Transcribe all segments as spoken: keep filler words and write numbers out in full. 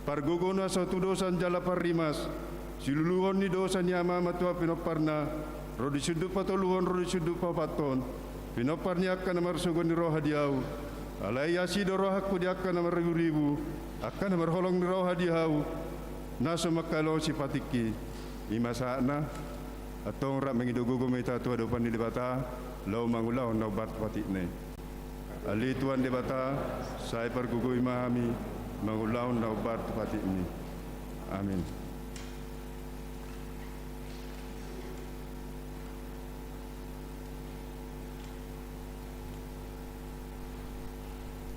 Pargogo na so hatudosan jala parrimas, siluluhon ni dosa ni amama tu hape pinomparna, ro di sundut patoluhon ro di sundut paopathon, pinompar ni angka na marsogot ni roha di ahu. Alai asi do rohangku di angka na marriburibu, angka na marholong ni roha di ahu, na so mangkaholongi sipatikki. I ma sahatna. Antong rap mangido gogo ma hita tu adopan ni Debata, laho mangulahon na hombar tu patikna i. Ale Tuhan Debata, sai pargogoi ma hami mangulahon na hombar tu patikmi. Amin.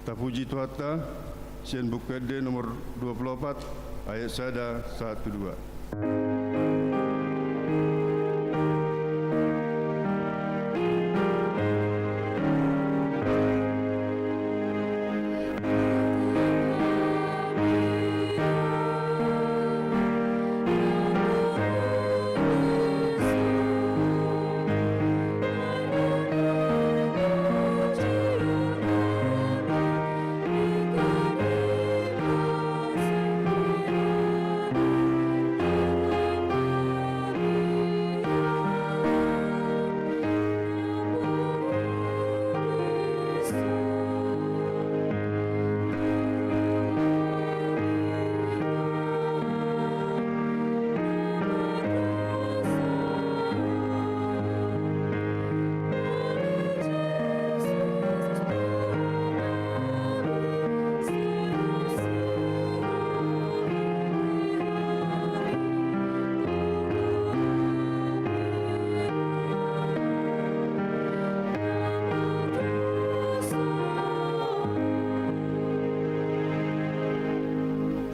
Tapuji Tuhanta, sian Buku Ende nomor dua puluh opat, ayat sada sahat tu dua.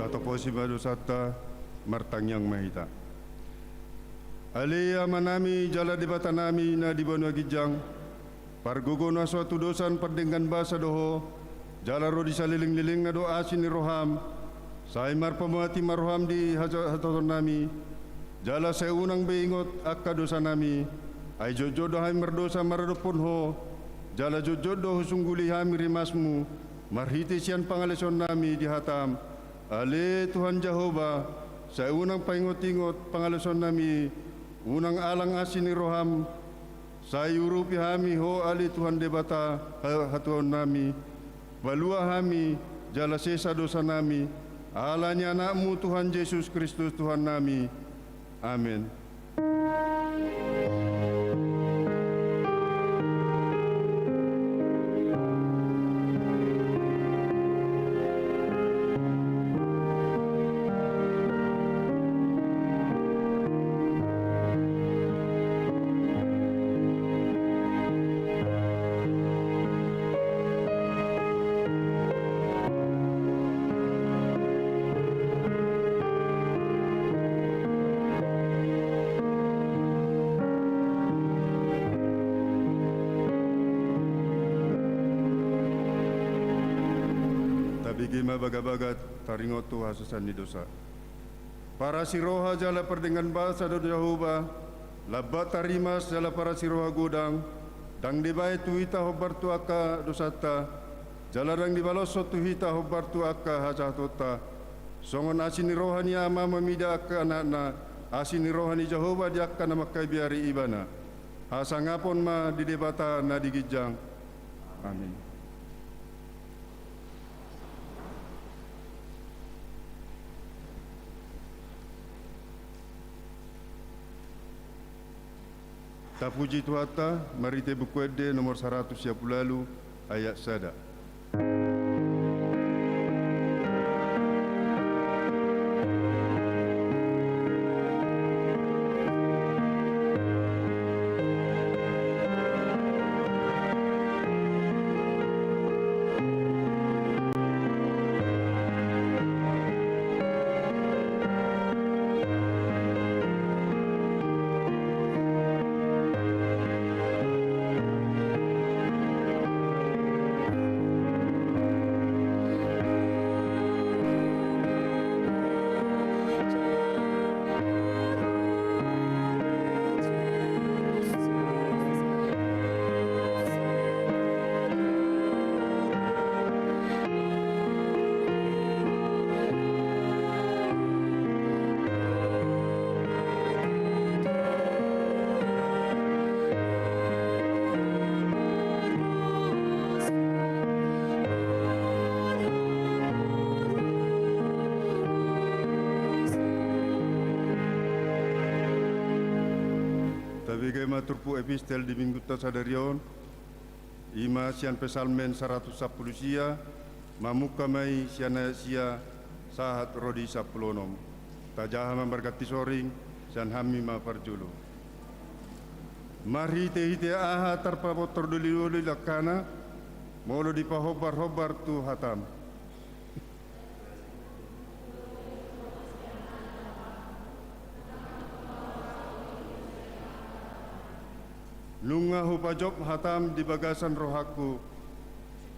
Tatoposi ma dosanta, martangiang ma hita. Ale Amanami jala Debatanami na di banua ginjang, pargogo na so hatudosan pardenggan basa do Ho, jala ro di salelenglelengna do asi ni roham. Sai marpamuati ma roham di haja-, hajahataonnami, jala sai unang be ingot angka dosanami. Ai jotjot do hami mardosa maradophon Ho, jala jotjot do husungguli hami rimasmu, marhite sian pangaleaisonnami di hatam. Ale Tuhan Jahowa, sai unang paingotingot pangaleaisonnami, unang alang asi ni roham. Sai urupi hami Ho ale Tuhan Debata ha-, hatuaonnami, palua hami jala sesa dosanami, ala ni Anakmu Tuhan Jesus Kristus Tuhannami. Amen. Tabege ma bagabaga taringot tu hasesaan ni dosa. Parasi roha jala pardenggan basa do Jahowa, lambat tarimas jala parasi roha godang, ndang dibaen tu hita hombar tu angka dosanta, jala ndang dibaloshon tu hita hombar tu angka hajahatonta. Songon asi ni roha ni ama mamida angka anakna, asi ni roha ni Jahowa di angka na mangkabiari Ibana. Hasangapon ma di Debata na di ginjang. Amin. Tapuji Tuhanta, marhite Buku Ende nomor saratus sia pulu ualu, ayat sada. Tabege ma turpuk epistel di minggunta sadari on, i ma sian Psalmen saratus sampulu sia, mamungka ma i sian ayat sia sahat ro di sampulu onom. Tajaha ma marganti soring, sian hami ma parjolo. Marhitehite aha tarpamontor dolidoli langkana, molo dipahombarhombar tu hatam? Nunga hupajop hatam di bagasan rohangku,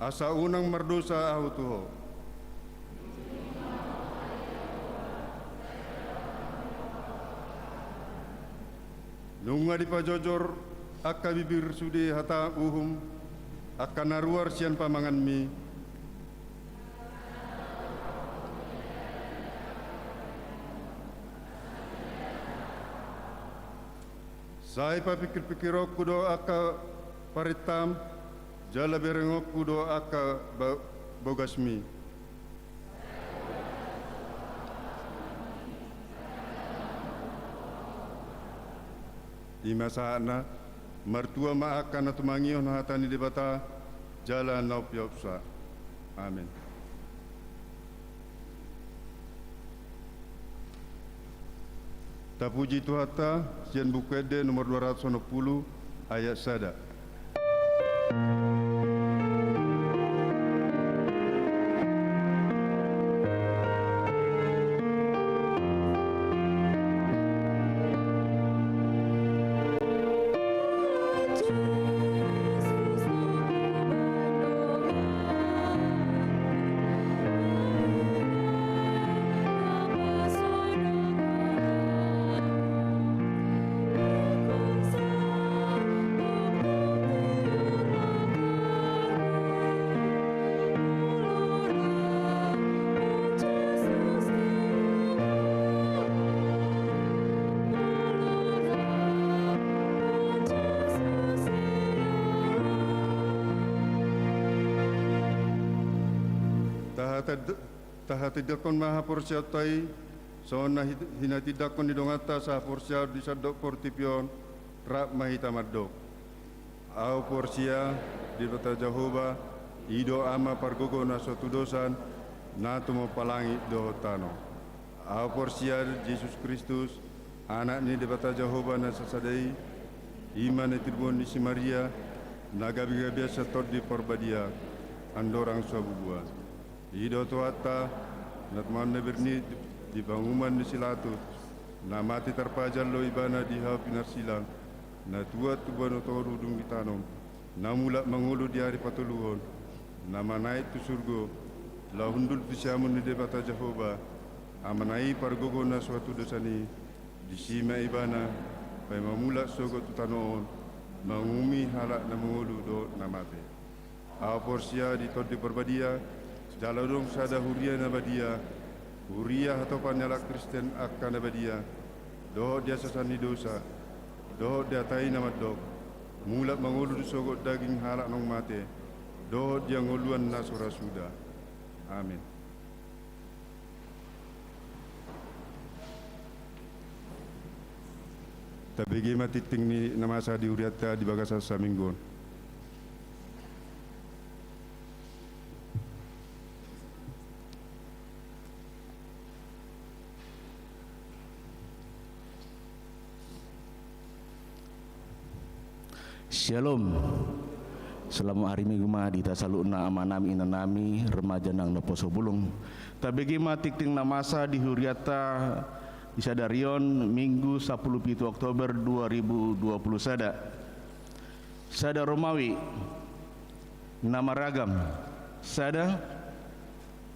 asa unang mardosa ahu tu Ho. Nunga dipajojor angka bibir sude hata uhum, angka na ruar sian pamanganmi. Sai papingkirpingkironku do angka parentam, jala berengonku do angka ba-, bogasmi. I ma sahatna, martua ma angka na tumangihon hata ni Debata, jala na umpeopsa. Amen. Tapuji Tuhanta, sian Buku Ende nomor dua ratus onom pulu, ayat sada. Tahatad-, tahatindangkon ma haporseaonta i, songon na hi-, hinatindangkon ni donganta sahaporseaon di sandok portibi on, rap ma hita mandok. Ahu porsea di Debata Jahowa, i do Ama pargogo na so hatudosan, na tumompa langit dohot tano. Ahu porsea di Jesus Kristus, Anak ni Debata Jahowa na sasada i, i ma na tinodohon ni si Maria, na gabegabean sian Tondi Parbadia, andorang so habubua. I do Tuhanta, na tumaon na bernit di panguhuman ni si Latus, na mate tarpajal do Ibana di hau pinarsilang, na tuat tu banua toru dung ditanom, na mulak mangolu di ari patoluhon, na manaek tu surgo, laho hundul tu siamun ni Debata Jahowa, Amana i pargogo na so hatudosan i, disi ma Ibana, paima mulak sogot tu tano on, manguhumi halak na mangolu dohot na mate. Ahu porsea di Tondi Parbadia, jala adong sada huria na badia, huria hatopan ni halak Kristen angka na badia, dohot di hasasahan ni dosa, dohot di hata i na mandok, mulak mangolu do sogot daging halak naung mate, dohot di hangoluan na so ra suda. Amen. Tabege ma tingting ni na masa di hurianta di bagasan saminggu on. Syalom. Selamat hari Minggu ma di hita saluhutna, amanami, inanami, remaja nang naposo bulung. Tabege ma tingting na masa di hurianta di sadari on, Minggu sampulu pitu Oktober dua ribu dua puluh sada. Sada Romawi, na maragam. Sada,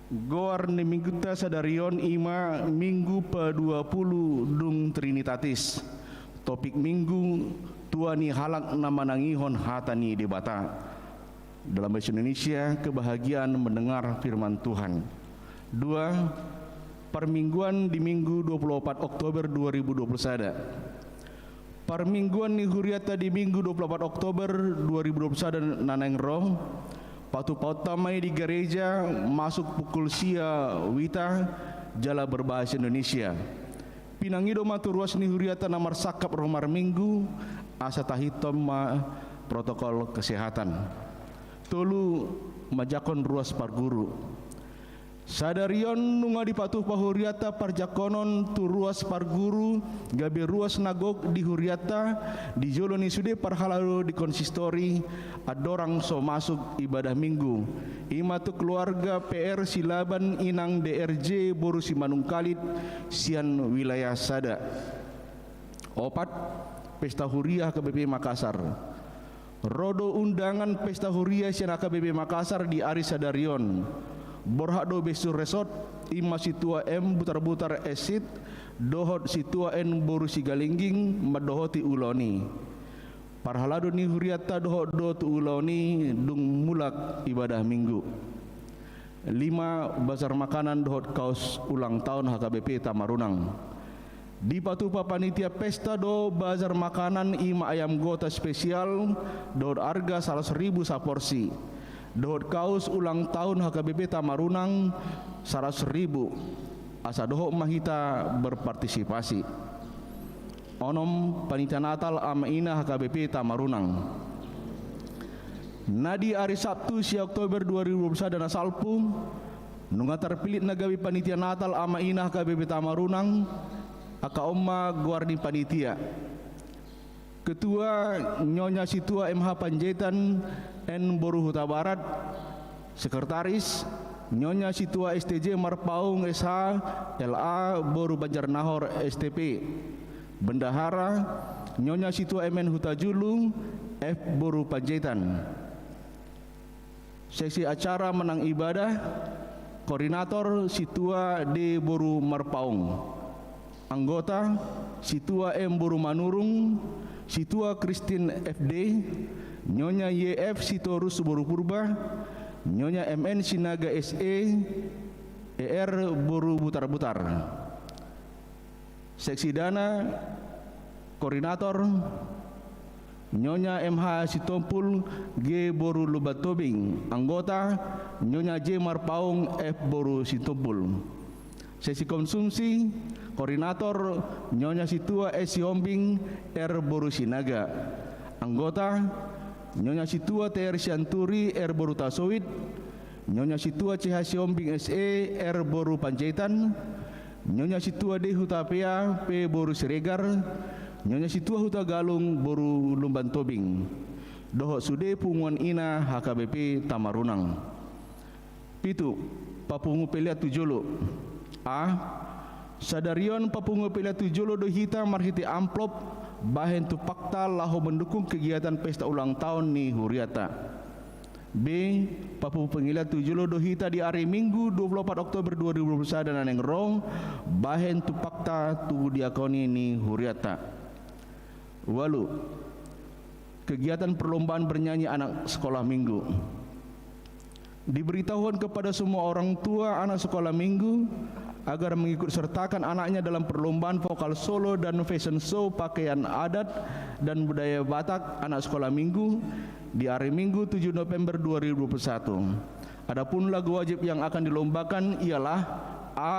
goar ni minggunta sadari on i ma Minggu paduapulu dung Trinitatis. Topik minggu, tua ni halak na manangihon hata ni Debata. Dalam bahasa Indonesia, kebahagiaan mendengar firman Tuhan. Dua, parmingguan di Minggu dua puluh opat Oktober dua ribu dua puluh sada. Parmingguan ni hurianta di Minggu dua puluh opat Oktober dua ribu dua puluh sada na naeng ro, patupaonta ma i di gareja masuk pukul sia wita jala berbahasa Indonesia. Pinangido ma tu ruas ni hurianta na marsangkap ro marminggu, asa tahiton ma protokol kesehatan. Tolu, manjangkon ruas parguru. Sadari on nunga dipatupa hurianta parjangkonon tu ruas parguru gabe ruas na gok di hurianta di jolo ni sude parhalado di konsistori andorang so masuk ibadah Minggu, i ma tu keluarga P R Silaban Inang D R J boru Simanungkalit sian wilayah sada. Opat, pesta huria H K B P Makassar. Ro do undangan pesta huria sian H K B P Makassar di ari sadari on. Borhat do Bessu Resort, i ma Sintua M Butarbutar Esit dohot Sintua N boru Sigalingging mandohoti ulaon i. Parhalado ni hurianta dohot do tu ulaon i dung mulak ibadah Minggu. Lima, bazar makanan dohot kaos ulang taon H K B P Tamarunang. Dipatupa panitia pesta do bazar makanan, i ma ayam gota spesial dohot arga saratus ribu saporsi, dohot kaos ulang taon H K B P Tamarunang saratus ribu. Asa dohot ma hita berpartisipasi. Onom, panitia Natal ama ina H K B P Tamarunang. Na di ari Sabtu sia Oktober dua ribu dua puluh sada na salpu, nunga tarpillit na gabe panitia Natal ama ina H K B P Tamarunang, angka on ma goar ni panitia. Ketua, Nyonya Sintua M H Panjaitan N boru Hutabarat. Sekretaris, Nyonya Sintua S T J Marpaung S H, L A boru Banjarnahor S T P. Bendahara, Nyonya Sintua M N Hutajulu F boru Panjaitan. Seksi acara manang ibadah, koordinator Sintua D boru Marpaung. Anggota, Sintua M boru Manurung, Sintua Kristin F D, Nyonya Y F Sitorus boru Purba, Nyonya M N Sinaga S E, E R boru Butarbutar. Seksi dana, koordinator, Nyonya M H Sitompul G boru Lumban Tobing. Anggota, Nyonya J Marpaung F boru Sitompul. Seksi konsumsi, koordinator, Nyonya Sintua S Sihombing R boru Sinaga. Anggota, Nyonya Sintua T R Sianturi R boru Tasowit, Nyonya Sintua C H Sihombing S E R boru Panjaitan, Nyonya Sintua D Hutapea P boru Siregar, Nyonya Sintua Hutagalung boru Lumban Tobing, dohot sude punguan ina H K B P Tamarunang. Pitu, papungu pelean tu jolo. A, sadari on papungu pelean tu jolo do hita marhite amplop bahen tumpakta laho mendukung kegiatan pesta ulang taon ni huriata. B, papungu pelean tu jolo do hita di ari Minggu dua puluh opat Oktober dua ribu dua puluh sada na naeng ro bahen tumpakta tu diakoni ni huriata. Ualu, kegiatan perlombaan bernyanyi anak sekolah Minggu. Diberitahuan kepada semua orang tua anak sekolah Minggu agar mengikut sertakan anaknya dalam perlombaan vokal solo dan fashion show pakaian adat dan budaya Batak anak sekolah Minggu di hari Minggu tujuh November dua ribu dua puluh satu. Adapun lagu wajib yang akan dilombakan ialah A,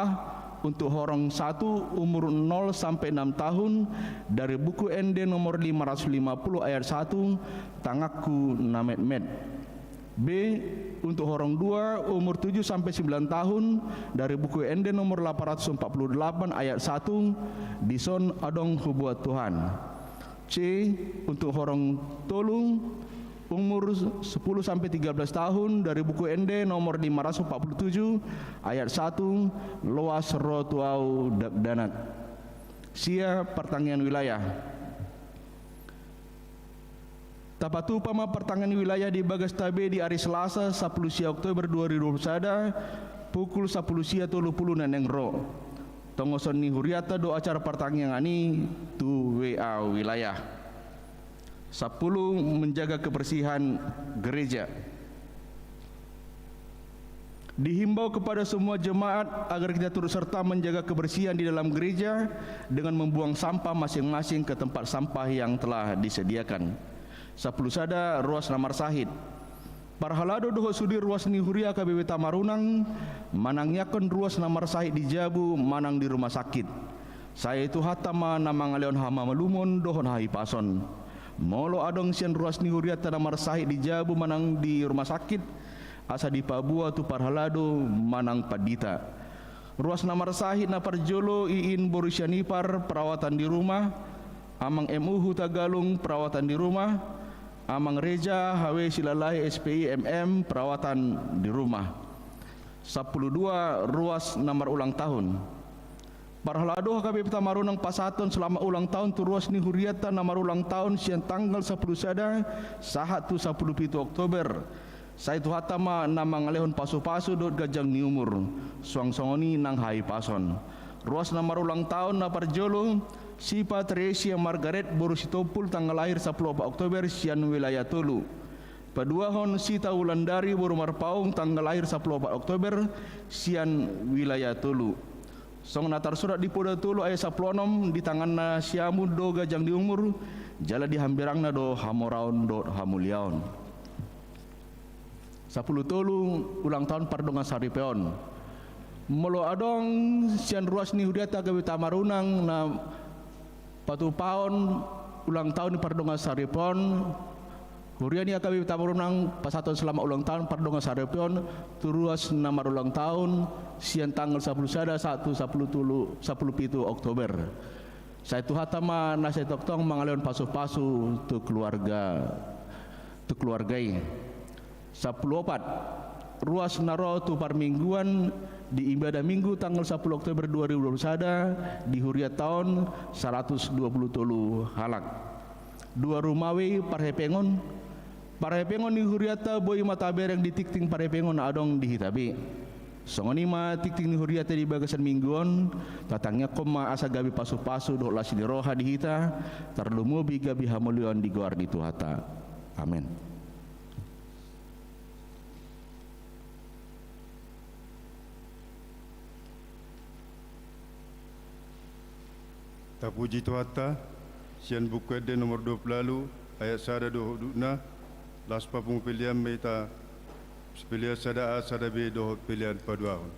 untuk horong satu umur nol sampai enam tahun dari buku Ende nomor lima ratus lima puluh ayat satu, Tanganku na Metmet. B, untuk horong dua umur tujuh sampai sembilan tahun dari buku Ende nomor delapan ratus empat puluh delapan ayat satu, Dison Adong Hubuat Tuhan. C, untuk horong tolu umur sepuluh sampai tiga belas tahun dari buku Ende nomor lima ratus empat puluh tujuh ayat satu, Loas ro tu ahu dakdanak. Sia, partangiangan wilayah. Tapatupa ma partangiangan wilayah di bagas tabe di ari Selasa sapuluh sia Oktober dua ribu dua puluh sada pukul sapuluh sia tolu puluh na naeng ro. Tongoson ni huriata do acara partangiangan i tu W A wilayah. Sapuluh, menjaga kebersihan gereja. Dihimbau kepada semua jemaat agar kita turut serta menjaga kebersihan di dalam gereja dengan membuang sampah masing-masing ke tempat sampah yang telah disediakan. Sapuluh sada, ruas na marsahit. Parhalado dohot sude ruas ni huria H K B P Tamarunang manangiangkon ruas na marsahit di jabu manang di rumah sakit. Sai Tuhanta ma na mangalehon hamalumon dohot hahipason. Molo adong sian ruas ni hurianta na marsahit di jabu manang di rumah sakit, asa dipaboa tu parhalado manang pandita. Ruas na marsahit na parjolo, Iin boru Sianipar, perawatan di rumah. Amang M U Hutagalung, perawatan di rumah. Amang Reja H W Silalahi, S P I M M, perawatan di rumah. Sampulu dua, ruas na marulang tahun. Parhalado H K B P Tamaronang pasahathon selamat ulang tahun tu ruas ni hurianta na marulang tahun sian tanggal sampulu sada sahat tu sampulu pitu Oktober. Sai Tuhanta ma na mangalehon pasupasu dohot ganjang ni umur, suang songon i nang hahipason. Ruas na marulang tahun na parjolo, Sipa Tresia Margaret boru Sitompul, tanggal lahir sampulu opat Oktober, sian wilayah tolu. Paduahon, Sita Wulandari boru Marpaung, tanggal lahir sampulu opat Oktober, sian wilayah tolu. Songon na tarsurat di Poda tolu ayat sampulu onom, di tanganna siamun do ganjang ni umur, jala di hambirangna do hamoraon dohot hamuliaon. Sampulu tolu, ulang tahun pardongan saripeon. Molo adong sian ruas ni hurianta H K B P Tamaronang na patupaon ulang tahun ni pardongan saripeon, huria ni H K B P Tamaronang pasahathon selamat ulang tahun pardongan saripeon tu ruas na marulang tahun sian tanggal sampulu sada sahat tu sampulu tolu, sampulu pitu Oktober. Sai Tuhanta ma na sai tongtong mangalehon pasupasu tu keluarga, tu keluarga i. Sampulu opat, ruas na ro tu parmingguan di ibadah Minggu tanggal sampulu Oktober dua ribu dua puluh sada, di hurianta on saratus dua puluh tolu halak. Dua ruma be i parhepengon. Parhepengon ni hurianta boi ma tabereng di tingting parhepengon na adong di hita be. Songon i ma tingting ni hurianta di bagasan Minggu on, tatangiangkon ma asa gabe pasupasu dohot las ni roha di hita, tarlumobi gabe hamuliaon di goar ni Tuhanta. Amen. Tapuji Tuhanta, sian Buku Ende nomor dua puluh ualu, ayat sada dohot dua puluh enam, laos papungu pelean ma hita, pelean sada A, sada B dohot pelean paduahon.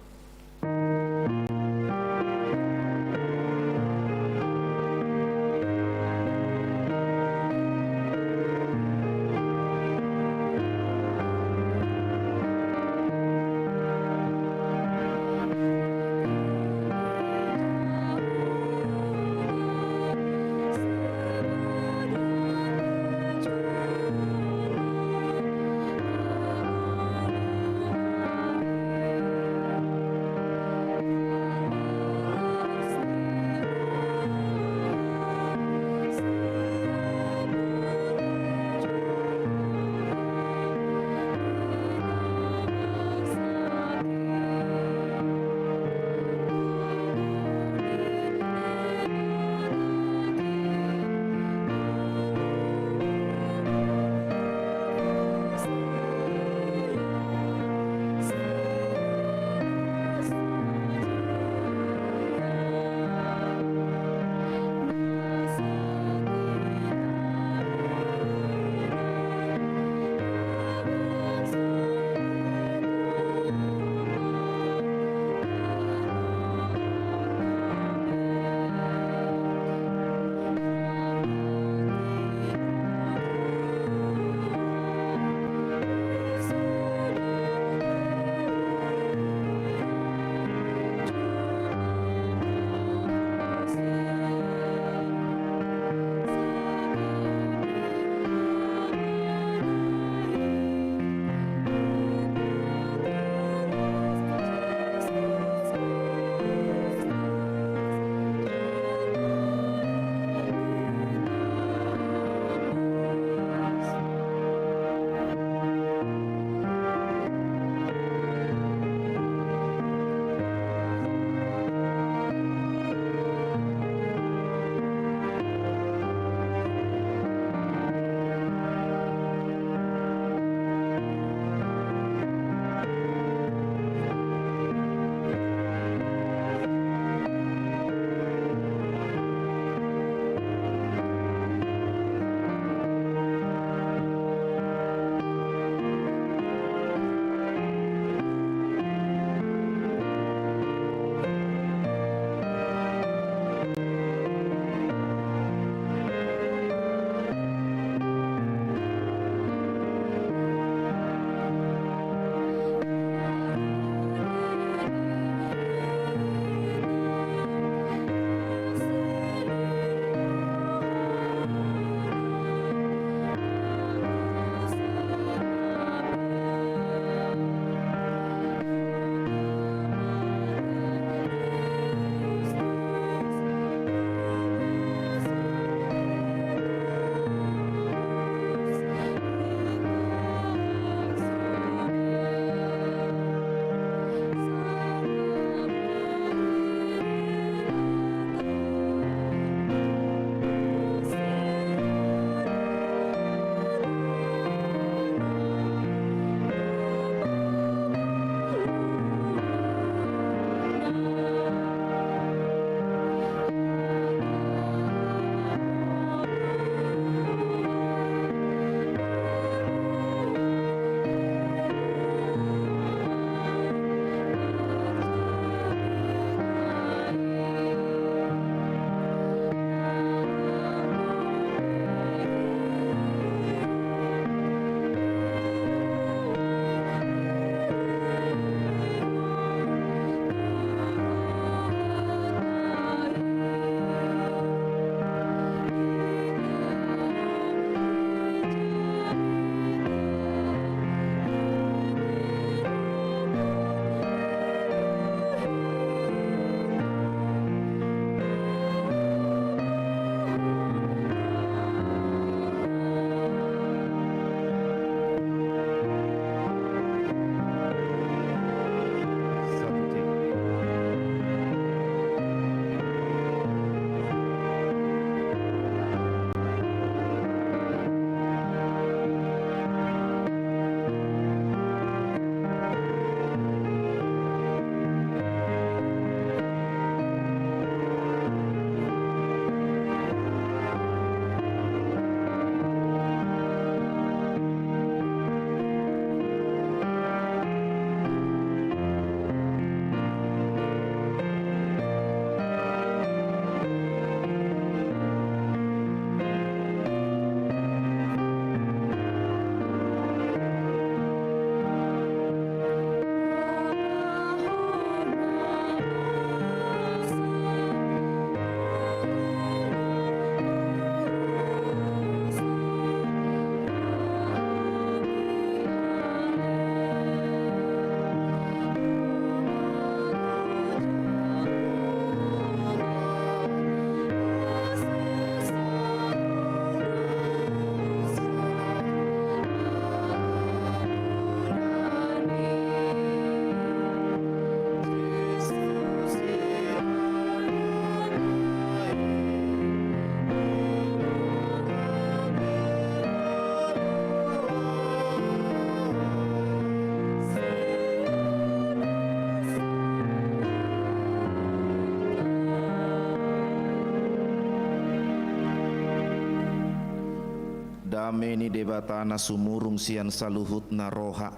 Dame ni Debata na sumurung sian saluhutna roha,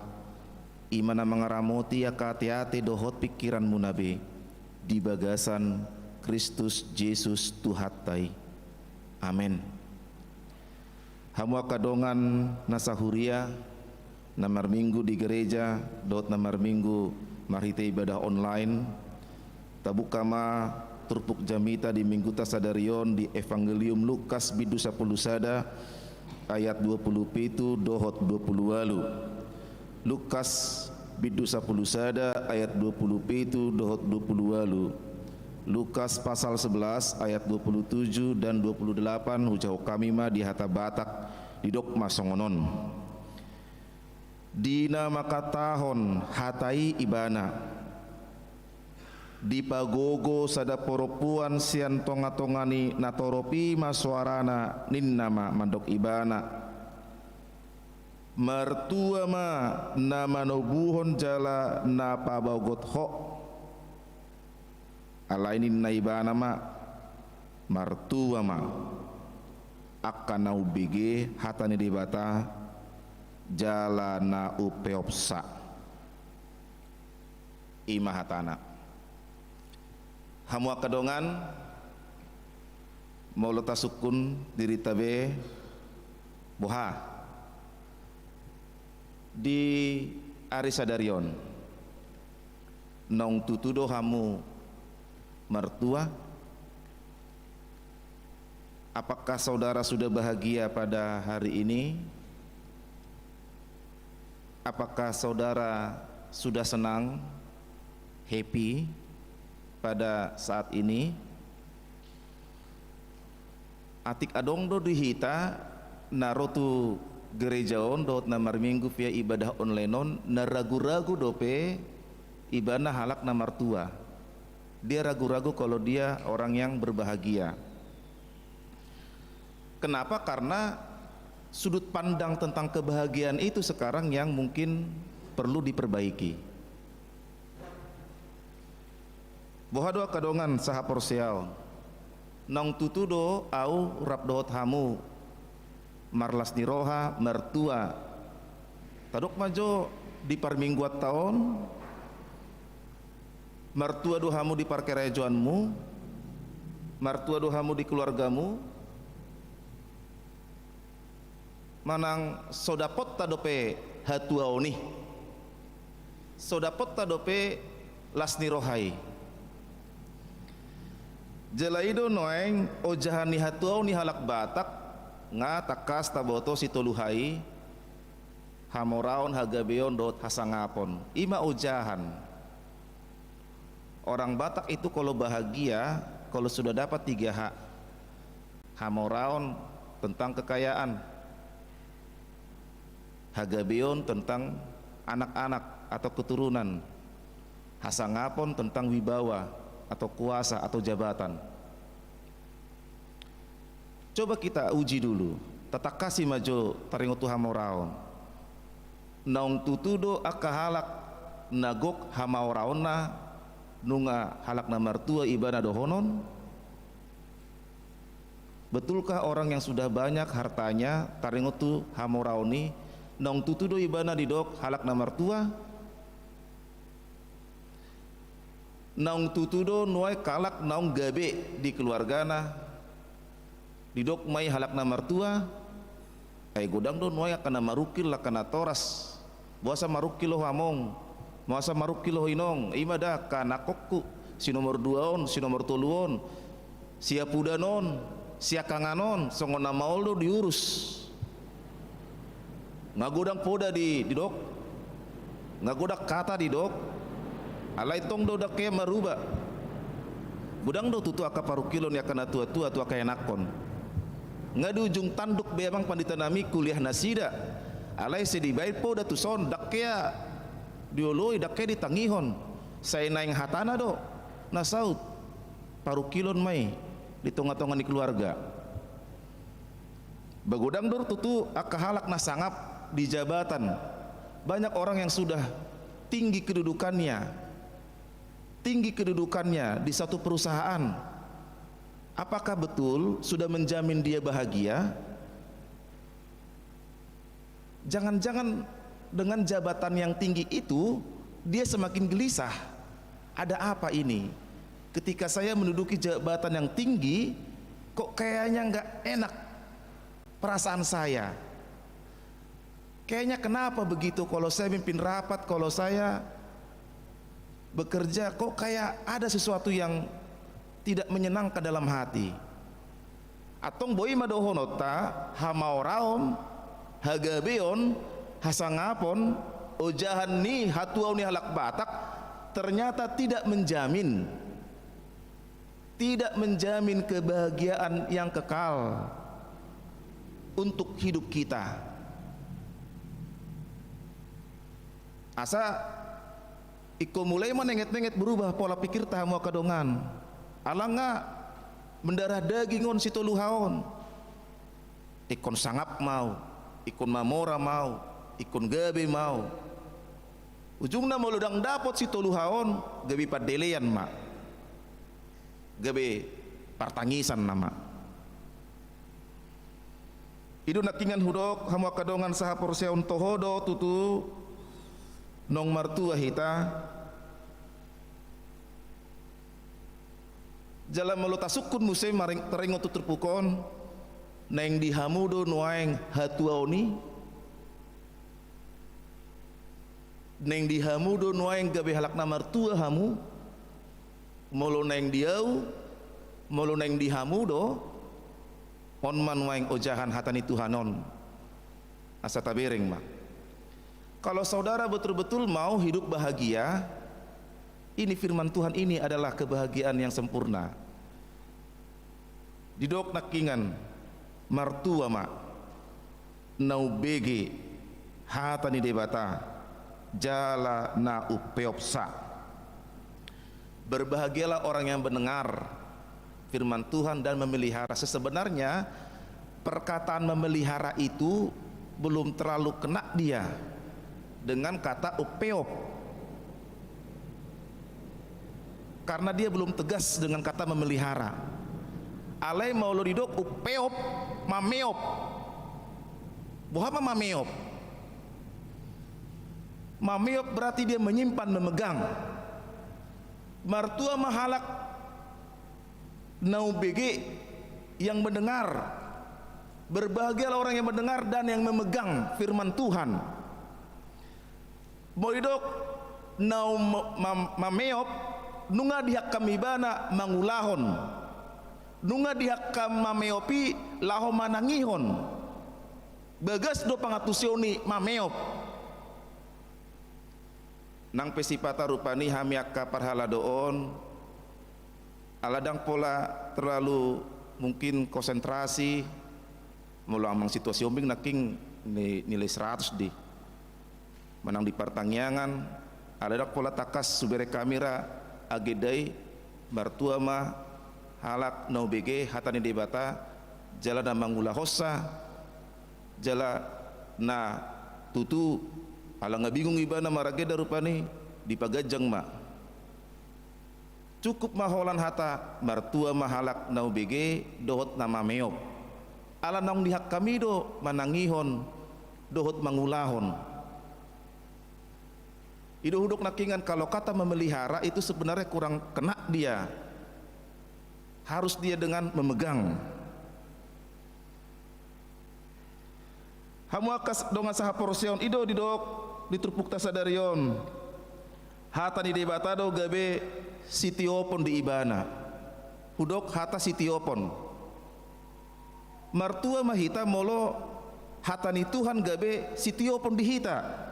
i ma na mangaramoti angka ateate dohot pingkiranmuna be, di bagasan Kristus Jesus Tuhanta i. Amen. Hamu angka dongan na sahuria, na marminggu di gereja dohot na marminggu marhite ibadah online, tabuka ma turpuk jamita di mingguta sadari on di Evangelium Lukas bindu sampulu sada ayat dua pulu pitu dohot dua pulu ualu. Lukas bindu sampulu sada ayat dua pulu pitu dohot dua pulu ualu. Lukas pasal sebelas ayat dua pulu tujuh dan dua pulu delapan, hujahahon hami ma di hata Batak, didok ma songon on. Di na mangkatahon hata i ibana, dipagogo sada parompuan sian tongatonga ni natorop i ma soarana, ninna ma mandok ibana: Martua ma na manobuhon jala na pabogot ho. Alai ninna ibana ma: Martua ma, angka na umbege hata ni Debata jala na umpeopsa. I ma hatana. Hamu angka dongan, molo tasungkun dirinta be, boha di ari sadari on, naung tutu do hamu martua? Apakah saudara sudah bahagia pada hari ini? Apakah saudara sudah senang, happy pada saat ini? Atik adong do di hita na ro tu gereja on dohot na marminggu via ibadah online on, na ragu-ragu dope ibana halak na martua. Dia ragu-ragu kalau dia orang yang berbahagia. Kenapa? Karena sudut pandang tentang kebahagiaan itu sekarang yang mungkin perlu diperbaiki. Boha do angka dongan sahaporseaon? Naung tutu do ahu rap dohot hamu marlas ni roha, martua? Tadok ma jo di parmingguanta on, martua do hamu di parkarejoanmu, martua do hamu di keluargamu, manang so dapotta dope hatuaon i, so dapotta dope las ni roha i. Jala i do nuaeng ojahan ni hatuaon ni halak Batak, nga tangkas taboto sitolu hal i, hamoraon, hagabeon dohot hasangapon. I ma ojahan. Orang Batak itu kalau bahagia, kalau sudah dapat tiga hal. Hamoraon tentang kekayaan, hagabeon tentang anak-anak atau keturunan, hasangapon tentang wibawa atau kuasa atau jabatan. Coba kita uji dulu, tatangkasi ma jo taringot tu hamoraon. Naung tutu do angka halak na gok hamoraonna nunga halak na martua ibana dohonon? Betulkah orang yang sudah banyak hartanya, taringot tu hamoraon i, naung tutu do ibana didok halak na martua? Naung tutu do nuaeng halak naung gabe di keluargana didok ma i halak na martua? Ai godang do nuaeng angka na marungkil, angka natoras. Boasa marungkil ho among? Boasa marungkil ho inong? I ma da angka anakkonku, si nomor dua on, si nomor tolu on, siapudan on, siangkangan on, songon na maol do diurus. Nga godang poda di, didok, nga godang hata didok, alai tong do ndang hea maruba. Godang do tutu angka parungkilon ni angka natuatua tu angka ianakhon. Nga di ujung tanduk be amang pandita nami kuliah nasida, alai sai dibaen poda tuson, ndang hea dioloi, ndang hea ditangihon. Sai naeng hatana do na saut. Parungkilon ma i di tongatonga ni keluarga. Ba godang do tutu angka halak na sangap di jabatan. Banyak orang yang sudah tinggi kedudukannya, tinggi kedudukannya di satu perusahaan. Apakah betul sudah menjamin dia bahagia? Jangan-jangan dengan jabatan yang tinggi itu, dia semakin gelisah. Ada apa ini? Ketika saya menduduki jabatan yang tinggi, kok kayaknya nggak enak perasaan saya? Kayaknya kenapa begitu, kalau saya mimpin rapat, kalau saya bekerja, kok kayak ada sesuatu yang tidak menyenangkan dalam hati? Antong boi ma dohononta, hamaoraon, hagabeon, hasangapon, ojahan ni hatuaon ni halak Batak ternyata tidak menjamin, tidak menjamin kebahagiaan yang kekal untuk hidup kita. Asa ingkon mulai ma nenget-nenget berubah pola pikirta, hamu angka dongan. Ala nga mendarah daging on sitoluha on. Ingkon sangap ma au, ingkon mamora ma au, ingkon gabe ma au. Ujungna molo ndang dapot sitoluha on, gabe pandelean ma, gabe partangisan nama. I do nangkiningan hudok, hamu angka dongan sahaporseaon, toho do tutu naung martua hita. Jala molo tasungkun muse mareng-, taringot tu turpuk on, naeng di hamu do nuaeng hatuaon i? Naeng di hamu do nuaeng gabe halak na martua hamu? Molo naeng di au, molo naeng di hamu do, on ma nuaeng ojahan hata ni Tuhan on. Asa tabereng ma. Kalau saudara betul-betul mau hidup bahagia, ini firman Tuhan ini adalah kebahagiaan yang sempurna. Didok nangkiningan, martua ma na umbege hata ni Debata jala na umpeopsa. Berbahagialah orang yang mendengar firman Tuhan dan memelihara. Sebenarnya, perkataan memelihara itu belum terlalu kena dia dengan kata umpeop. Karena dia belum tegas dengan kata memelihara. Alai molo didok umpeop, mameop. Boha ma mameop? Mameop berarti dia menyimpan, memegang. Martua ma halak na umbege, yang mendengar. Berbahagialah orang yang mendengar dan yang memegang firman Tuhan. Molo didok na um-, mam-, mameop, nunga dihangkam ibana mangulahon. Nunga dihangkam mameop i laho manangihon. Bagas do pangantusion ni mameop. Nang pe sipata rupani hami angka parhalado on, ala ndang pola terlalu mungkin konsentrasi, molo amang situasi ombing nangkin ni-, nilai seratus di. Manang di partangiangan, ala ndang pola tangkas hubereng hami ra agenda i, martua ma halak na umbege hata ni Debata, jala na mangulahonsa, jala na tutu, ala nga bingung ibana maragenda rupani, dipaganjang ma. Cukup ma holan hata martua ma halak na umbege dohot na mameop. Ala naung dihangkam i do manangihon dohot mangulahon. I do hudok nangkiningan, kalau kata memelihara itu sebenarnya kurang kena dia. Harus dia dengan memegang. Hamu angka s-, dongan sahaporseaon, i do didok di turpukta sadari on. Hata ni Debata do gabe sitiopon di ibana. Hudok hata sitiopon. Martua ma hita molo hata ni Tuhan gabe sitiopon di hita.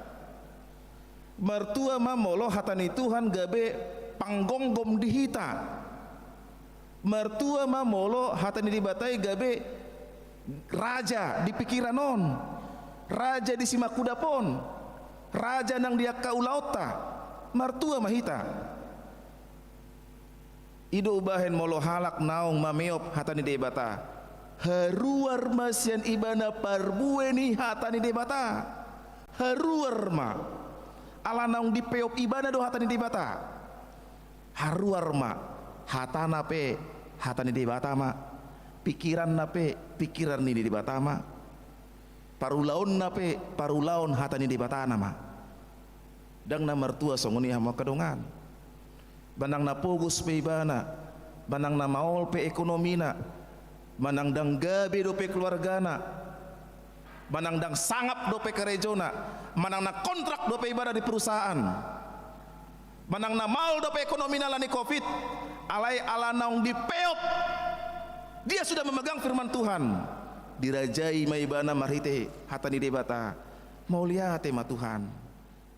Martua ma molo hata ni Tuhan gabe panggomgom di hita. Martua ma molo hata ni Debata i gabe raja di pikiran on, raja di simakudap on, raja nang di angka ulaonta. Martua ma hita. I do umbahen molo halak naung mameop hata ni Debata, haruar ma sian ibana parbue ni hata ni Debata. Haruar ma. Ala naung dipeop ibana do hata ni Debata. Haruar ma. Hatana pe hata ni Debata ma. Pikiranna pe pikiran ni Debata ma. Parulaonna pe parulaon hata ni Debata nama. Ndang na martua songon i hamu angka dongan. Manang na pogos pe ibana, manang na maol pe ekonomina, manang ndang gabe dope keluargana, manang ndang sangap dope karejona, manang na kontrak dope ibana di perusahaan, manang na maol dope ekonomina ala ni covid, alai ala naung dipeop, dia sudah memegang firman Tuhan, dirajai ma ibana marhite hata ni Debata. Mauliate ma Tuhan.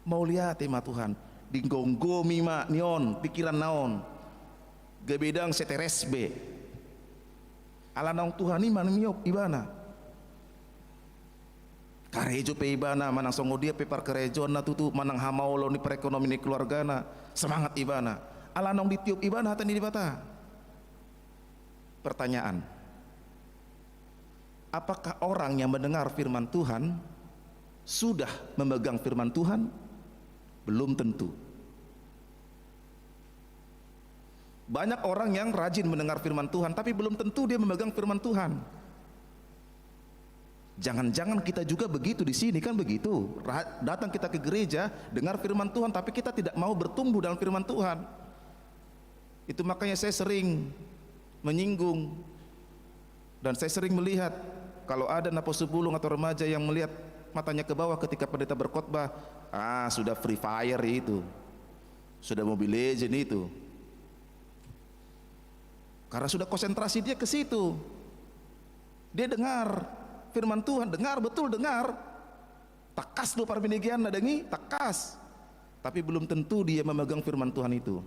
Mauliate ma Tuhan. Digomgomi ma nion pikiranna on. Gabe ndang stres be. Ala naung Tuhan i ma na miop ibana. Karejo pe ibana, manang songon dia pe parkarejoanna tutu, manang hamaolon ni perekonomian ni keluargana, semangat ibana. Ala naung ditiop ibana hata ni Debata. Pertanyaan. Apakah orang yang mendengar firman Tuhan sudah memegang firman Tuhan? Belum tentu. Banyak orang yang rajin mendengar firman Tuhan, tapi belum tentu dia memegang firman Tuhan. Jangan-jangan kita juga begitu di sini, kan begitu? Ra-, datang kita ke gereja, dengar firman Tuhan, tapi kita tidak mau bertumbuh dalam firman Tuhan. Itu makanya saya sering menyinggung dan saya sering melihat kalau ada naposobulung atau remaja yang melihat matanya ke bawah ketika pendeta berkhotbah, ah, sudah Free Fire itu, sudah Mobile Legend itu. Karena sudah konsentrasi dia ke situ. Dia dengar firman Tuhan, dengar, betul dengar. Tangkas do parbagianna, dang i, tangkas. Tapi belum tentu dia memegang firman Tuhan itu.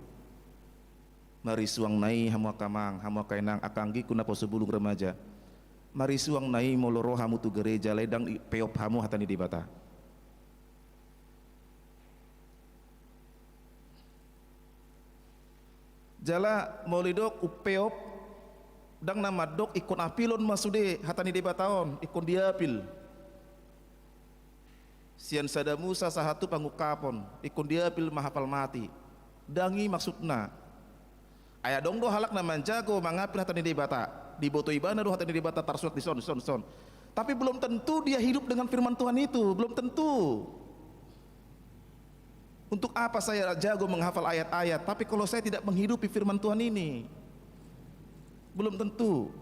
Marisuang na i hamu angka amang, hamu angka inang, angka anggingku naposobulung, remaja. Marisuang na i molo ro hamu tu gereja, alai ndang dipeop hamu hata ni Debata. Jala molo didok umpeop, ndang na mandok ingkon apilon ma sude hata ni Debata on, ingkon diapil. Sian sada Musa sahat tu pangungkapon, ingkon diapil ma hafal mati. Ndang i maksudna. Ai adong do halak na manjago mangapil hata ni Debata, diboto ibana do hata ni Debata tarsurat dison, dison, dison. Tapi belum tentu dia hidup dengan firman Tuhan itu, belum tentu. Untuk apa saya jago menghafal ayat-ayat, tapi kalau saya tidak menghidupi firman Tuhan ini? Belum tentu.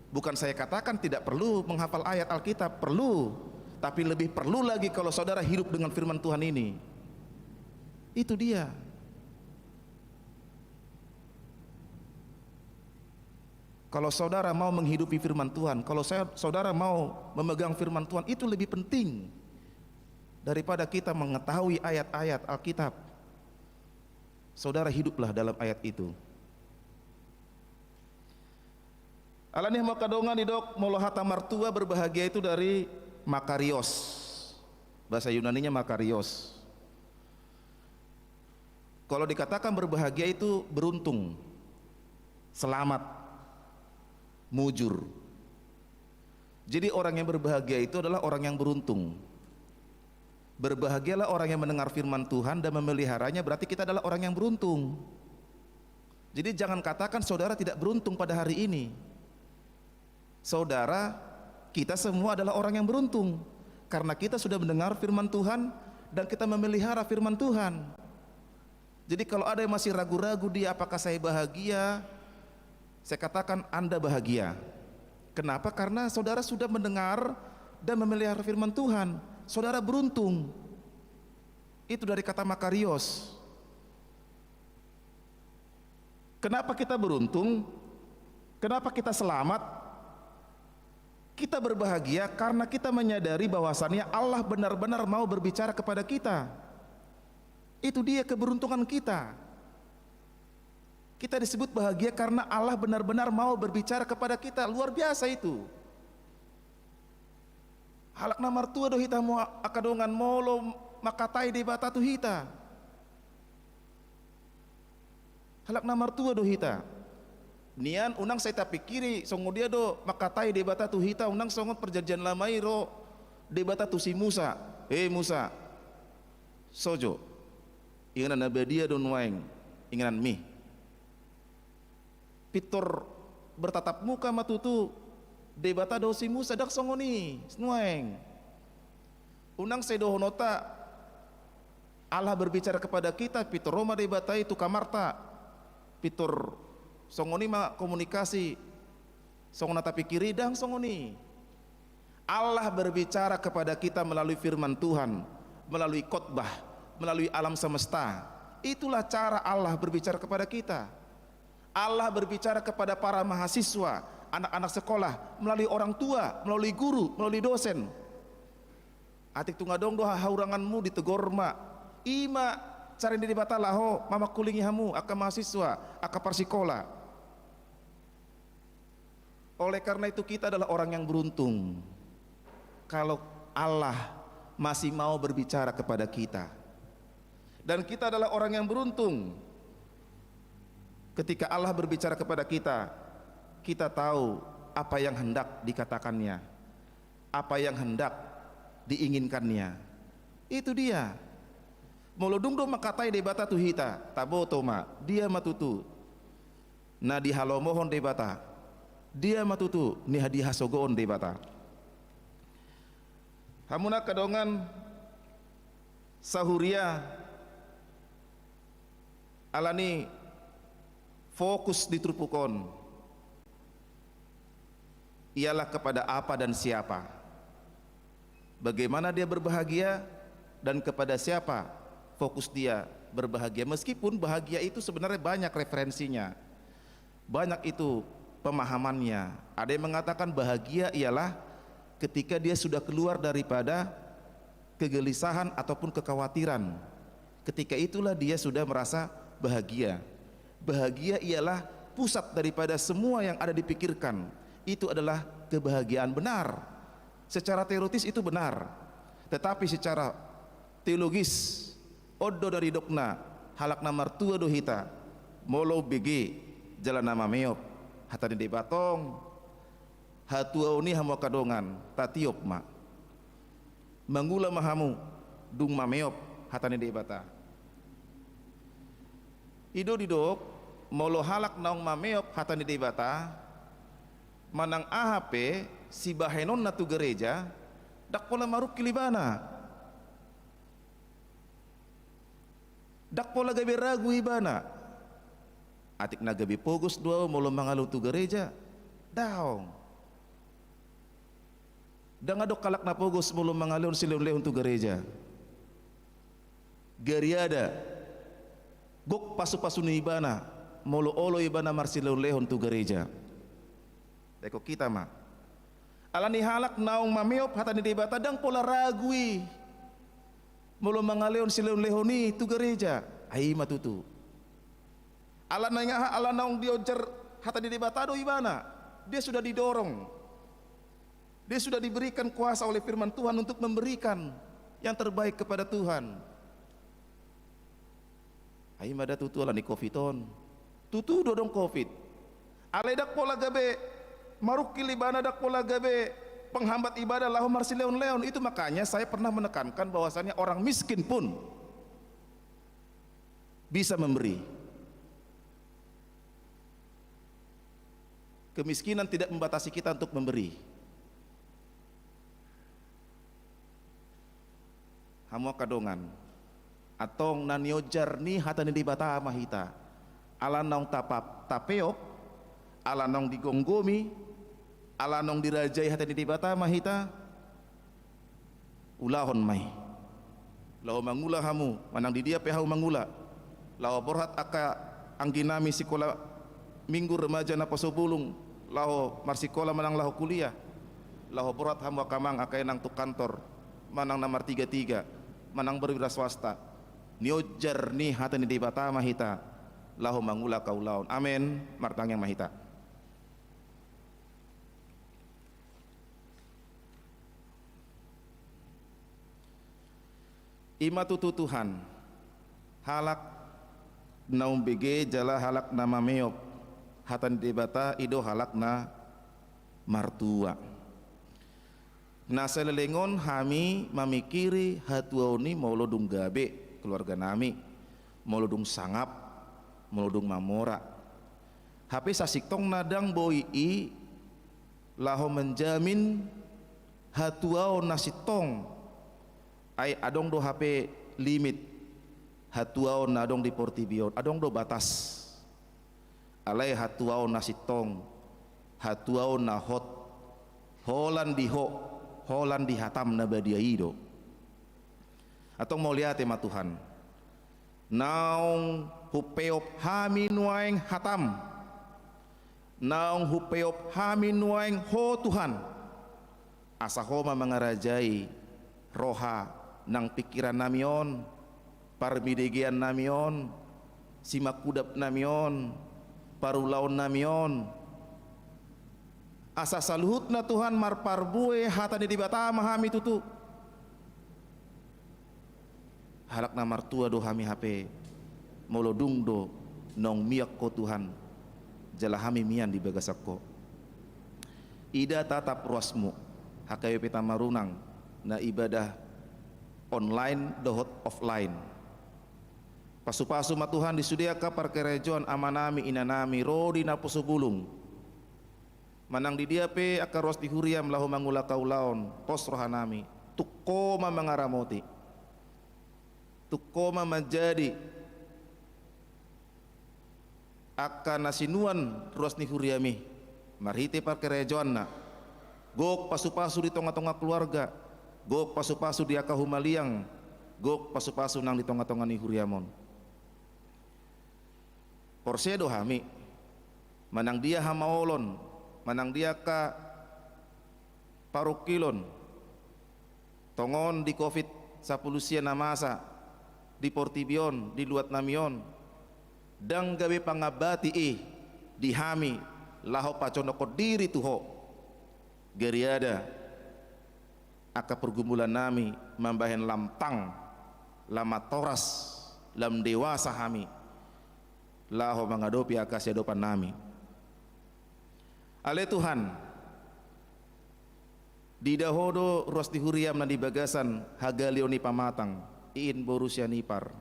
Bukan saya katakan tidak perlu menghafal ayat Alkitab, perlu. Tapi lebih perlu lagi kalau saudara hidup dengan firman Tuhan ini. Itu dia. Kalau saudara mau menghidupi firman Tuhan, kalau saya, saudara mau memegang firman Tuhan, itu lebih penting daripada kita mengetahui ayat-ayat Alkitab. Saudara hiduplah dalam ayat itu. Alani i hamu angka dongan, didok molo hata martua, berbahagia itu dari makarios. Bahasa Yunaninya makarios. Kalau dikatakan berbahagia itu beruntung, selamat, mujur. Jadi orang yang berbahagia itu adalah orang yang beruntung. Berbahagialah orang yang mendengar firman Tuhan dan memeliharanya, berarti kita adalah orang yang beruntung. Jadi jangan katakan saudara tidak beruntung pada hari ini. Saudara, kita semua adalah orang yang beruntung karena kita sudah mendengar firman Tuhan dan kita memelihara firman Tuhan. Jadi kalau ada yang masih ragu-ragu dia apakah saya bahagia, saya katakan Anda bahagia. Kenapa? Karena saudara sudah mendengar dan memelihara firman Tuhan. Saudara beruntung. Itu dari kata makarios. Kenapa kita beruntung? Kenapa kita selamat? Kita berbahagia karena kita menyadari bahwasannya Allah benar-benar mau berbicara kepada kita. Itu dia keberuntungan kita. Kita disebut bahagia karena Allah benar-benar mau berbicara kepada kita. Luar biasa itu. Halak na martua do hita hamu angka dongan molo mangkatai Debata tu hita. Halak na martua do hita. Nian unang sai tapingkiri songon dia do mangkatai Debata tu hita, unang songon Perjanjian Lama i ro Debata tu si Musa. Eh Musa, sojo. Inganan na badia do nuaeng ingananmi. Pintor bertatap muka ma tutu Debata do si Musa, ndang songon i nuaeng. Unang sai dohononta Allah berbicara kepada kita, pintor ro ma Debata i tu kamarta, pintor songon i ma komunikasi, songon na tapikiri, ndang songon i. Allah berbicara kepada kita melalui firman Tuhan, melalui khotbah, melalui alam semesta. Itulah cara Allah berbicara kepada kita. Allah berbicara kepada para mahasiswa, anak-anak sekolah, melalui orang tua, melalui guru, melalui dosen. Atik tung adong do hahuranganmu, ditegor ma. I ma cara ni Debata laho mamangkulingi hamu angka mahasiswa, angka parsikola. Oleh karena itu, kita adalah orang yang beruntung kalau Allah masih mau berbicara kepada kita. Dan kita adalah orang yang beruntung ketika Allah berbicara kepada kita, kita tahu apa yang hendak dikatakan-Nya, apa yang hendak diinginkan-Nya. Itu dia. Molo dung do mangkatai Debata tu hita, taboto ma, dia ma tutu na dihalomohon Debata, dia ma tutu na dihasogoon Debata. Hamu angka dongan sahuria, alani fokus di turpuk on ialah kepada apa dan siapa. Bagaimana dia berbahagia dan kepada siapa fokus dia berbahagia. Meskipun bahagia itu sebenarnya banyak referensinya, banyak itu pemahamannya. Ada yang mengatakan bahagia ialah ketika dia sudah keluar daripada kegelisahan ataupun kekhawatiran. Ketika itulah dia sudah merasa bahagia. Bahagia ialah pusat daripada semua yang ada dipikirkan. Itu adalah kebahagiaan benar. Secara teoritis itu benar. Tetapi secara teologis, on do na didokna halak na martua do hita, molo umbege jala na mameop hata ni Debata on, hatuaon i hamu angka dongan, tatiop ma. Mangula ma hamu dung mameop hata ni Debata. I do didok, molo halak naung mameop hata ni Debata, manang aha pe sibahenonna tu gareja, ndang pola marungkil ibana. Ndang pola gabe ragu ibana. Atik na gabe pogos do ahu molo mangalehon tu gareja? Daong. Ndang adong halak na pogos molo mangalehon silehonlehon tu gareja. Gariada gok pasupasu ni ibana molo olo ibana marsilehonlehon tu gareja. Dengke hita ma. Alani halak naung mameop hata ni Debata ndang pola ragu i molo mangalehon silehonlehon i tu gareja. Ai i ma tutu. Ala naung aha, ala naung diojar hata ni Debata do ibana. Dia sudah didorong. Dia sudah diberikan kuasa oleh firman Tuhan untuk memberikan yang terbaik kepada Tuhan. Ai ma da tutu alani covid on. Tutu do adong covid. Alai ndang pola gabe marungkil ibana, ndang pola gabe penghambat ibana laho marsilehonlehon. Itu makanya saya pernah menekankan bahwasanya orang miskin pun bisa memberi. Kemiskinan tidak membatasi kita untuk memberi. Hamu angka dongan, antong na niojar ni hata ni Debata ma hita. Ala naung tapa-, tapeop, ala naung digomgomi, ala naung dirajai hata ni Debata ma hita. Ulahon ma i. Laho mangula hamu, manang di dia pe hamu mangula. Laho borhat angka anggi nami sikola minggu, remaja, naposobulung, laho marsikola manang laho kuliah. Laho borhat hamu angka amang angka inang tu kantor, manang na martigatiga, manang berwira swasta. Niojar ni hata ni Debata ma hita laho mangula angka ulaon. Amen. Martangiang ma hita. I ma tutu Tuhan, halak na umbege jala halak na mameop hata ni Debata i do halak na martua. Na saleleng on hami mamingkiri hatuaon i molo dung gabe keluarga nami, molo dung sangap, molo dung mamora. Hape sasintongna ndang boi i laho menjamin hatuaon na sintong. Ai adong do hape limit hatuaon na adong di portibi on, adong do batas. Alai hatuaon na sintong, hatuaon na hot, holan di ho, holan di hatam na badia i do. Antong mauliate ma Tuhan. Naung hupeop hami nuaeng hatam. Naung hupeop hami nuaeng ho Tuhan. Asa ho ma mangarajai roha nang pingkiran nami on, parmidegean nami on, simangkudap nami on, parulaon nami on. Asa saluhutna Tuhan marparbue hata ni Debata ma hami tutu. Halak na martua do hami hape, molo dung do naung mian ho Tuhan, jala hami mian di bagasan ho. Ida tatap ruasmu, H K B P Tamarunang, na ibadah online dohot offline. Pasupasu ma Tuhan di sude angka parkarejoan amanami inanami ro di naposobulung. Manang di dia pe angka ruas ni huriam laho mangula haulaon, pos rohanami, tung ho ma mangaramoti. Tung ho ma manjadi angka na sinuan ruas ni huriam i, marhite parkarejoanna. Gok pasupasu di tonga-tonga keluarga, gok pasupasu di angka humaliang, gok pasupasu nang di tonga-tonga ni huriam on. Porsea do hami, manang dia hamaolon, manang dia angka parungkilon, tongon di covid sampulu sia na masa di portibi on, di luat nami on, ndang gabe pangambati i di hami laho pajonokhon diri tu ho. Gariada angka pergumulan nami mambahen lam tang, lam matoras, lam dewasa hami laho mangadopi angka siadopan nami. Ale Tuhan, diida ho do ruas ni huriam na di bagasan hagaleon ni pamatang, iin boru Sianipar,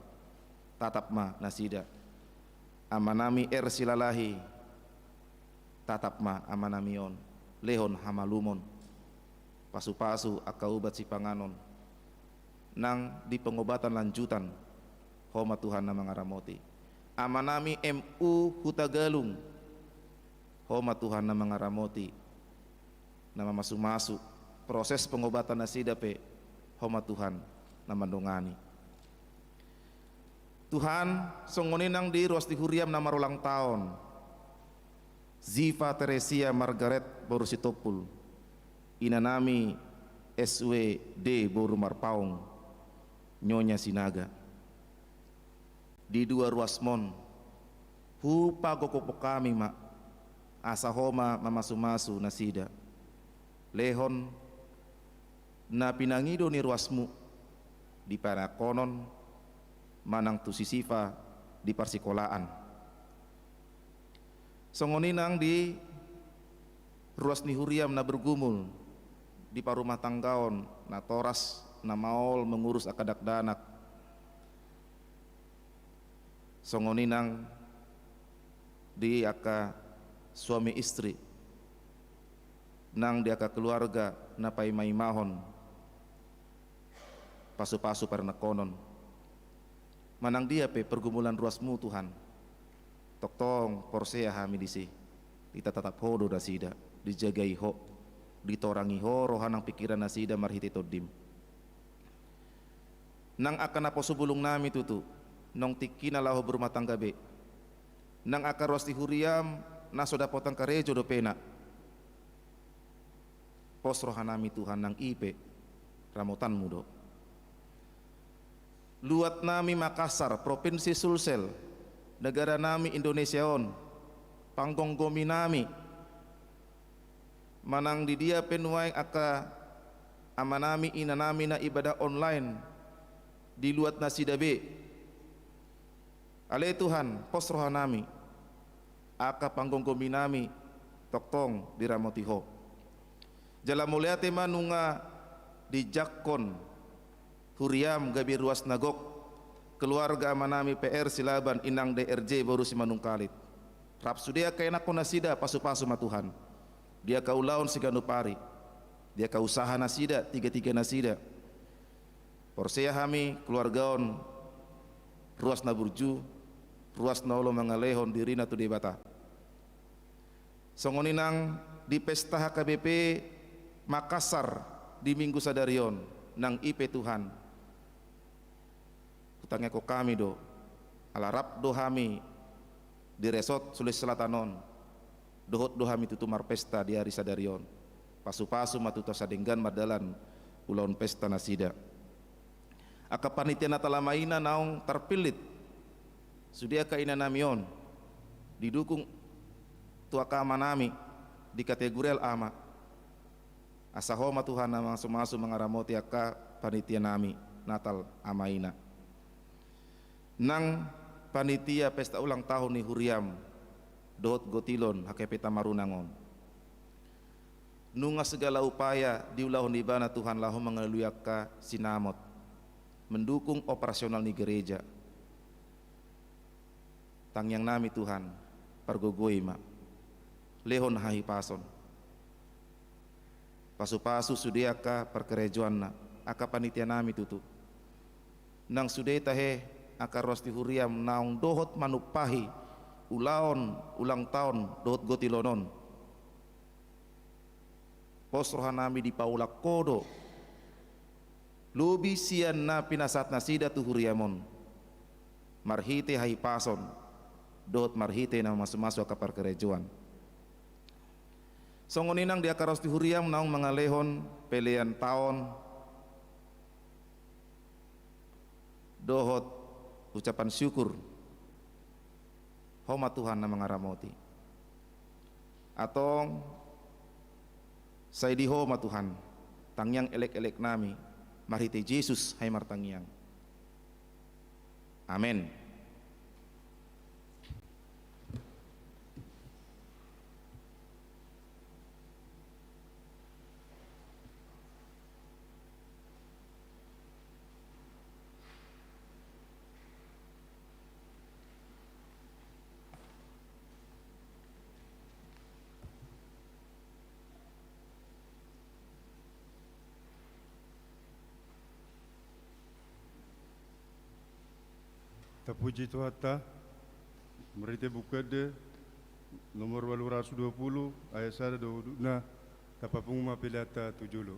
tatap ma nasida. Amanami R Silalahi, tatap ma amanami on, lehon hamalumon, pasupasu angka ubat sipanganon, nang di pengobatan lanjutan, ho ma Tuhan na mangaramoti. Amanami M U Hutagalung, ho ma Tuhan na mangaramoti, na mamasumasu proses pengobatan nasida pe, ho ma Tuhan na mandongani. Tuhan, songon i nang di ruas ni huriam na marulang taon, Ziva Teresia Margaret boru Sitompul, inanami S W D boru Marpaung, Nyonya Sinaga. Di dua ruasmon, hupagokhon hami ma, asa ho ma mamasumasu nasida. Lehon na pinangido ni ruasmu di panangkonon manang tu si Siva di parsikolaan. Songon i nang di ruas ni huriam na bergumul di parumahtanggaon, na toras, na maol mengurus angka dakdanak. Songon i nang di angka suami istri, nang di angka keluarga na paimaimahon pasupasu parnangkonon. Manang dia pe pergumulan ruasmu Tuhan, tongtong porsea hami disi, ditatap ho do nasida, dijagai ho, ditorangi ho roha nang pingkiran nasida marhite tondim. Nang angka naposobulung nami tutu, naung tingkina laho berumah tangga be, nang angka ruas ni huriam na so dapotan karejo dope na. Pos rohanami Tuhan, nang i pe ramotanmu do. Luat nami Makassar, Provinsi Sulsel, negara nami Indonesia on, panggomgomi nami, manang di dia pe nuaeng angka amanami inanami na ibadah online di luat nasida be. Ale Tuhan, pos rohanami, angka panggomgomi nami tongtong diramoti ho. Jala mauliate ma nunga dijangkon huriam gabe ruas na gok, keluarga amanami P R Silaban, inang D R J boru Simanungkalit. Rap sude angka ianakhon nasida, pasupasu ma Tuhan. di angka ulaon siganup ari, di angka usaha nasida, tiga-tiga nasida. Porsea hami keluarga on ruas na burju, ruas na olo mangalehon dirina tu Debata. Songon i nang di pesta H K B P Makassar di minggu sadari on, nang i pe Tuhan, hutangiangkon hami do, ala rap do hami di Resort Sulawesi Selatan on, dohot do hami tutu marpesta di ari sadari on. Pasu-pasu ma tutu asa denggan mardalan ulaon pesta nasida. Angka panitia Natal Ama Ina naung tarpillit, sude angka ina nami on, didukung tu angka ama nami di kategorial ama. Asa Ho ma Tuhan na mamasu-masu mangaramoti angka panitia nami Natal Ama Ina. Nang panitia pesta ulang tahun ni huriam dohot gotilon H K P Tamarunang on, nunga segala upaya diulahon ibana Tuhan laho mangalului angka sinamot, mendukung operasional ni gereja. Tangiang nami Tuhan, pargogoi ma, lehon hahipason, pasu-pasu sude angka parkarejoanna, angka panitia nami tutu. Nang sude tahe angka ruas ni huriam naung dohot manumpahi ulaon ulang tahun dohot gotilon on. Pos roha nami dipaulak Ho do lobi sian na pinasahat nasida tu huriam on, marhite hahipason dohot marhite na mamasu-masu angka parkarejoan. Songon i nang di angka ruas ni huriam naung mangalehon pelean taon dohot ucapan syukur, Ho ma Tuhan na mangaramoti. Antong sai di Ho ma Tuhan, tangiang elek-elek nami, marhite Jesus hami martangiang. Amen. Tapuji Tuhanta, marhite Buku Ende nomor ualu ratus dua pulu ayat sada dohot dua pulu, tapapungu ma peleanta tu jolo.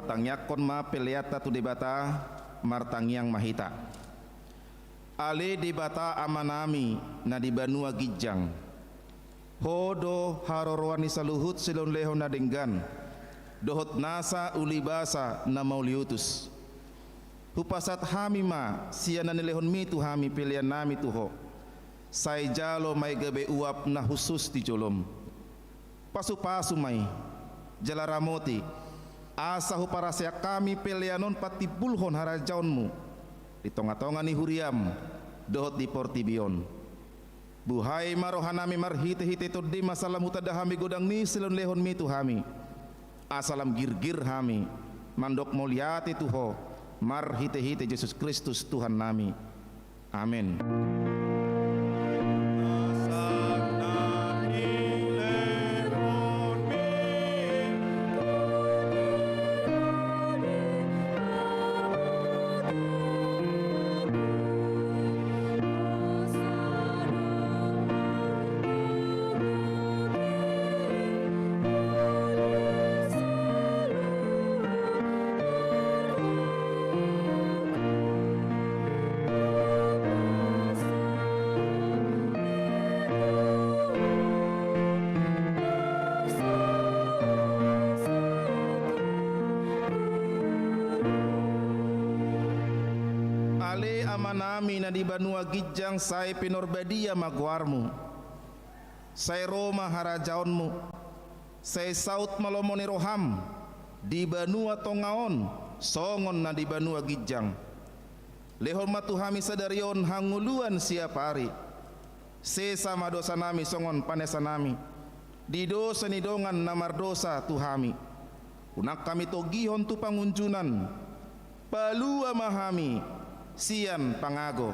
Tangiangkon ma peleanta tu Debata. Martangiang ma hita. Ale Debata Amanami na di banua ginjang, Ho do haroroan ni saluhut silehonlehon na denggan dohot nasa ulibasa na mauliutus. Hupasahat hami ma sian na nilehonmi tu hami peleannami tu Ho. Sai jalo ma i gabe uap na hushus di jolom. Pasupasu ma i jala ramoti, asa huparaseak hami pelean on patimbulhon harajaonmu di tongatonga ni huriam dohot di portibi on. Buhai ma rohanami marhitehite Tondim, asa lam hutanda hami godang ni silehonlehonmi tu hami, asa lam girgir hami mandok mauliate tu Ho marhitehite Jesus Kristus Tuhannami. Amen. Ale Amanami na di banua ginjang, sai pinarbadia ma goarmu. Sai ro ma harajaonmu. Sai saut ma lomo ni roham di banua tonga on songon na di banua ginjang. Lehon ma tu hami sadari on hangoluan siapari. Sesa ma dosanami songon panesanami di dosa ni dongan na mardosa tu hami. Unang hami togihon tu pangunjunan. Palua ma hami sian pangago.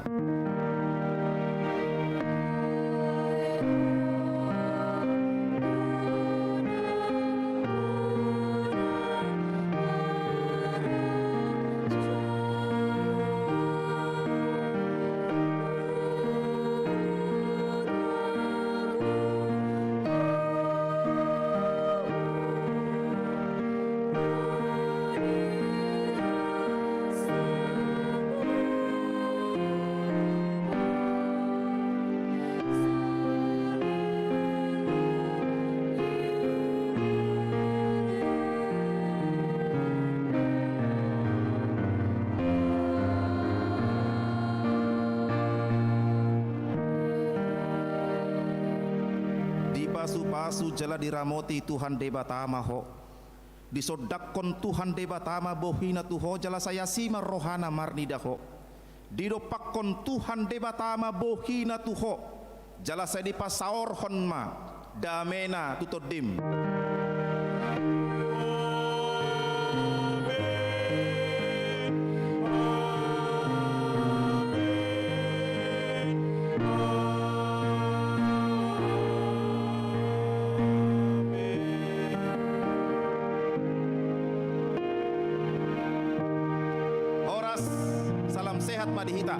Dipasupasu jala diramoti Tuhan Debata ma ho. Disondangkon Tuhan Debata ma bohina tu ho jala sai asi ma rohana marnida ho. Didompakkon Tuhan Debata ma bohina tu ho jala sai dipasaorhon ma damena tu tondim. Horas, salam sehat ma di hita.